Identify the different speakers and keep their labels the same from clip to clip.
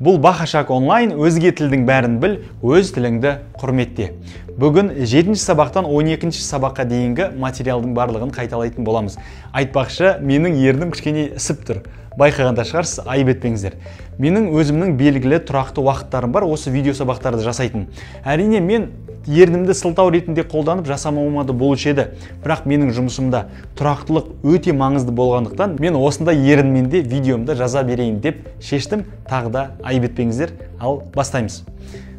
Speaker 1: Бұл Бақашақ онлайн, өзге тілдің бәрін біл, өз тіліңді құрметте. Бүгін 7 сабақтан 12 сабаққа дейінгі материалдың барлығын қайталайтын боламыз. Айтпақшы, менің ернім кішкене ісіп тұр. Байқағанда шығарсыз, айып етпеңіздер. Менің өзімнің белгілі тұрақты уақыттарым бар, осы видео сабақтарды жасайтын. Әрине, мен ернімді сылтау ретінде қолданып жасамауыма да болушы еді. Бірақ менің жұмысымда тұрақтылық өте маңызды болғандықтан, мен осында ерінмен де видеомды жаза берейін деп шештім. Тағы да айып етпеңіздер. Ал бастаймыз.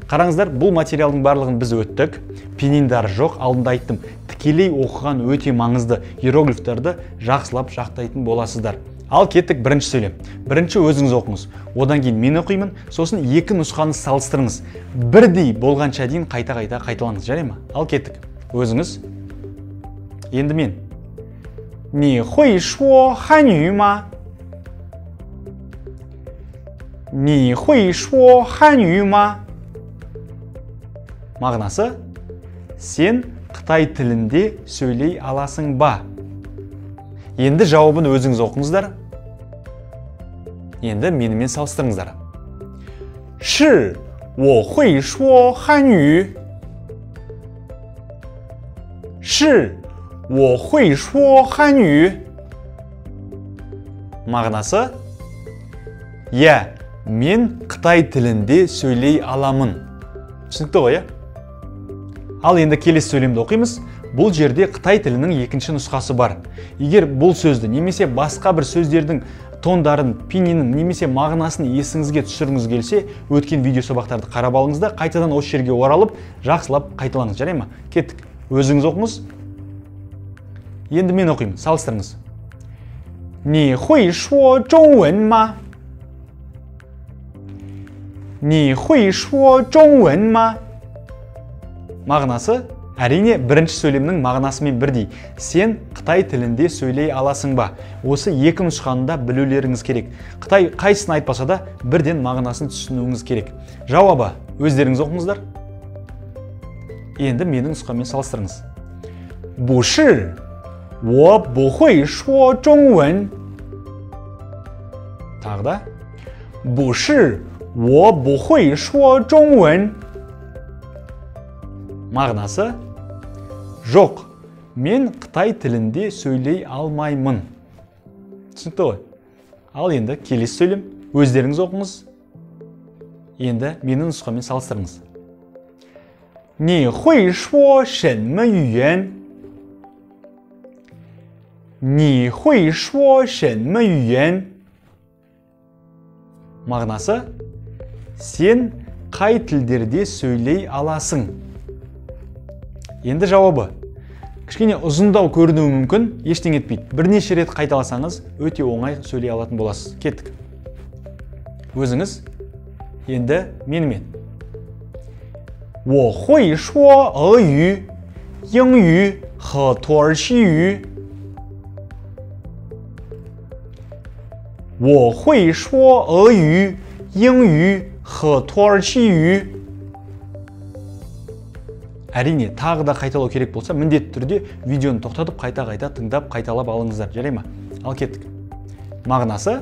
Speaker 1: Қараңыздар, бұл материалдың барлығын біз өттік. Пининдары жоқ, алдында айттым. Тікелей оқыған өте маңызды. Иероглифтарды жақсылап жақтайтын боласыздар. Ал кеттік бірінші сөйлем. Бірінші өзіңіз оқыңыз. Одан кейін мен оқимын, сосын екі нұсқаны салыстырыңыз. Бірдей болғанша дейін қайта-қайта қайталаңыз, жарай ма? Ал кеттік. Өзіңіз. Енді мен. 你会说汉语吗? 你会说汉语吗? Мағынасы, сен қытай тілінде сөйлей аласың ба? Енді жауабын өзіңіз оқыңыздар. Енді менімен салыстырыңыздар. 是，我会说汉语。是，我会说汉语。Мағынасы, иә, мен қытай тілінде сөйлей аламын. Түсінікті ғой, иә? Ал енді келесі сөйлемді оқимыз. Бұл жерде қытай тілінің екінші нұсқасы бар. Егер бұл сөзді немесе басқа бір сөздердің тондарын, пининін немесе мағынасын есіңізге түсіргіңіз келсе, өткен видео сабақтарды қарап алыңыз да, қайтадан осы жерге оралып, жақсылап қайталаңыз, жарай ма? Кеттік. Өзіңіз оқыңыз. Енді мен оқимын, салыстырыңыз. 你会说中文吗? 你会说中文吗? Мағынасы, әрине, бірінші сөйлемнің мағынасымен бірдей. Сен қытай тілінде сөйлей аласың ба? Осы екі нұсқаны да білулеріңіз керек. Қытай қайсысын айтпаса да, бірден мағынасын түсінуіңіз керек. Жауабы өздеріңіз оқыңыздар. Енді менің нұсқаммен салыстырыңыз. 不是，我不会说中文。 Тағы да. 不是，我不会说中文。 Мағынасы, жоқ, мен қытай тілінде сөйлей алмаймын. Түсінікті ғой? Ал енді келесі сөйлем, өздеріңіз оқыңыз. Енді менің нұсқаммен салыстырыңыз. 你会说什么语言? 你会说什么语言? Мағынасы, сен қай тілдерде сөйлей аласың? Енді жауабы. Кішкене ұзындау көрінуі мүмкін, ештеңе етпейді. Бірнеше рет қайталасаңыз, өте оңай сөйлей алатын боласыз. Кеттік. Өзіңіз, енді менімен. 我会说俄语、英语和土耳其语。我会说俄语、英语和土耳其语。 Әрине, тағы да қайталау керек болса, міндетті түрде видеоны тоқтатып, қайта-қайта тыңдап, қайталап алыңыздар, жарай ма? Ал кеттік. Мағынасы,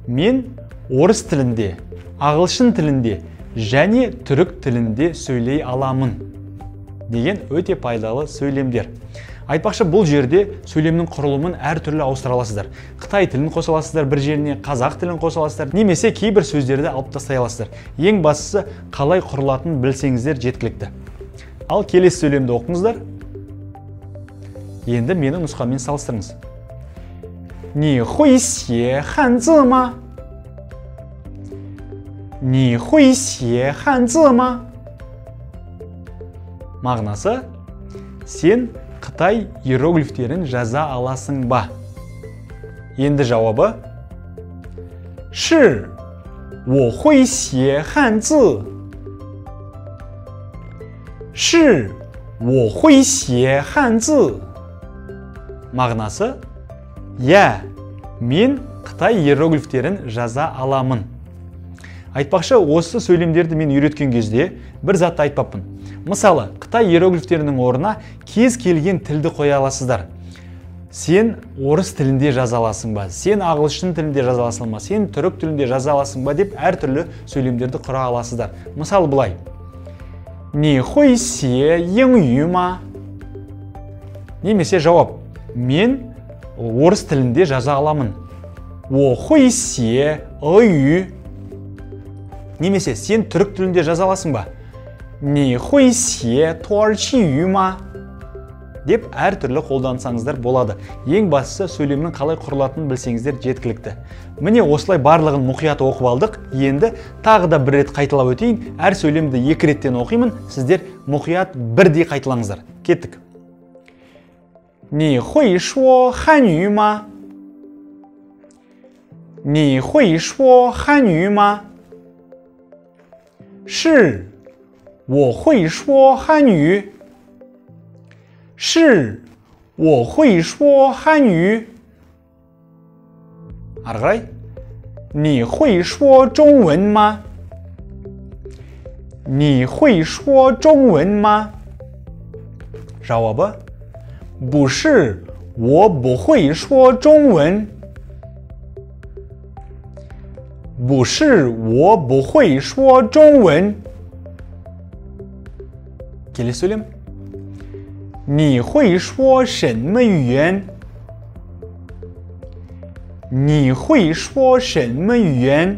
Speaker 1: мен орыс тілінде, ағылшын тілінде және түрік тілінде сөйлей аламын деген өте пайдалы сөйлемдер. Айтпақшы, бұл жерде сөйлемнің құрылымын әртүрлі ауыстыра аласыздар. Қытай тілін қоса аласыздар бір жеріне, қазақ тілін қоса аласыздар, немесе кейбір сөздерді алып тастай аласыздар. Ең бастысы, қалай құрылатынын білсеңіздер жеткілікті. Ал келесі сөйлемді оқыңыздар. Енді менің нұсқаммен салыстырыңыз. 你会写汉字吗? 你会写汉字吗? Мағынасы, сен қытай иероглифтерін жаза аласың ба? Енді жауабы, 是，我会写汉字。 是，我会写汉字。 Мағынасы, иә, мен қытай иероглифтерін жаза аламын. Айтпақшы, осы сөйлемдерді мен үйреткен кезде бір затты айтпаппын. Мысалы, қытай иероглифтерінің орнына кез келген тілді қоя аласыздар. Сен орыс тілінде жаза аласың ба? Сен ағылшын тілінде жаза аласың ба? Сен түрік тілінде жаза аласың ба? Деп әртүрлі сөйлемдерді құра аласыздар. Мысалы былай. 你会写英语吗? Немесе жауап. Мен орыс тілінде жаза аламын. 我会写俄语. Немесе сен түрік тілінде жаза аласың ба? 你会写土耳其语吗? Деп әртүрлі қолдансаңыздар болады. Ең бастысы сөйлемнің қалай құрылатынын білсеңіздер жеткілікті. Міне осылай барлығын мұқият оқып алдық. Енді тағы да бір рет қайталап өтейін. Әр сөйлемді екі реттен оқимын. Сіздер мұқият бірдей қайталаңыздар. Кеттік. 你会说汉语吗? 你会说汉语吗? 是，我会说汉语。是，我会说汉语。ары қарай. 你会说中文吗？你会说中文吗？ жауабы: 不是，我不会说中文。不是，我不会说中文。келесі сөйлем. 你会说什么语言？你会说什么语言？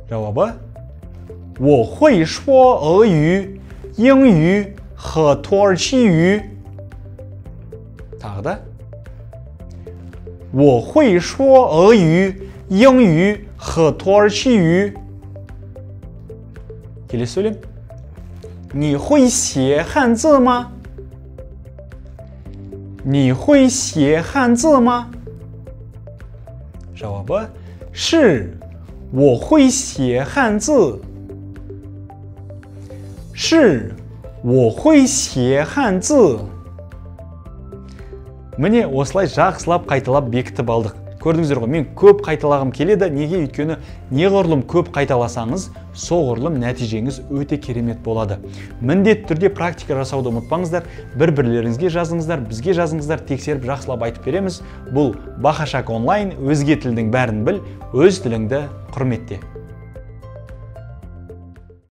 Speaker 1: жауабы: 我会说俄语、英语和土耳其语。тағы да. 我会说俄语、英语和土耳其语。келесі сөйлем. 你会写汉字吗？你会写汉字吗？ жауабы: 是，我会写汉字。是，我会写汉字。Міне осылай жақсылап қайталап бекітіп алдық. Көрдіңіздер ғой, мен көп қайталағым келеді. Неге? Өйткені неғұрлым көп қайталасаңыз, соғұрлым нәтижеңіз өте керемет болады. Міндетті түрде практика жасауды ұмытпаңыздар. Бір-бірлеріңізге жазыңыздар, бізге жазыңыздар, тексеріп жақсылап айтып береміз. Бұл Бахашак онлайн, өзге тілдің бәрін біл, өз тіліңді құрметте.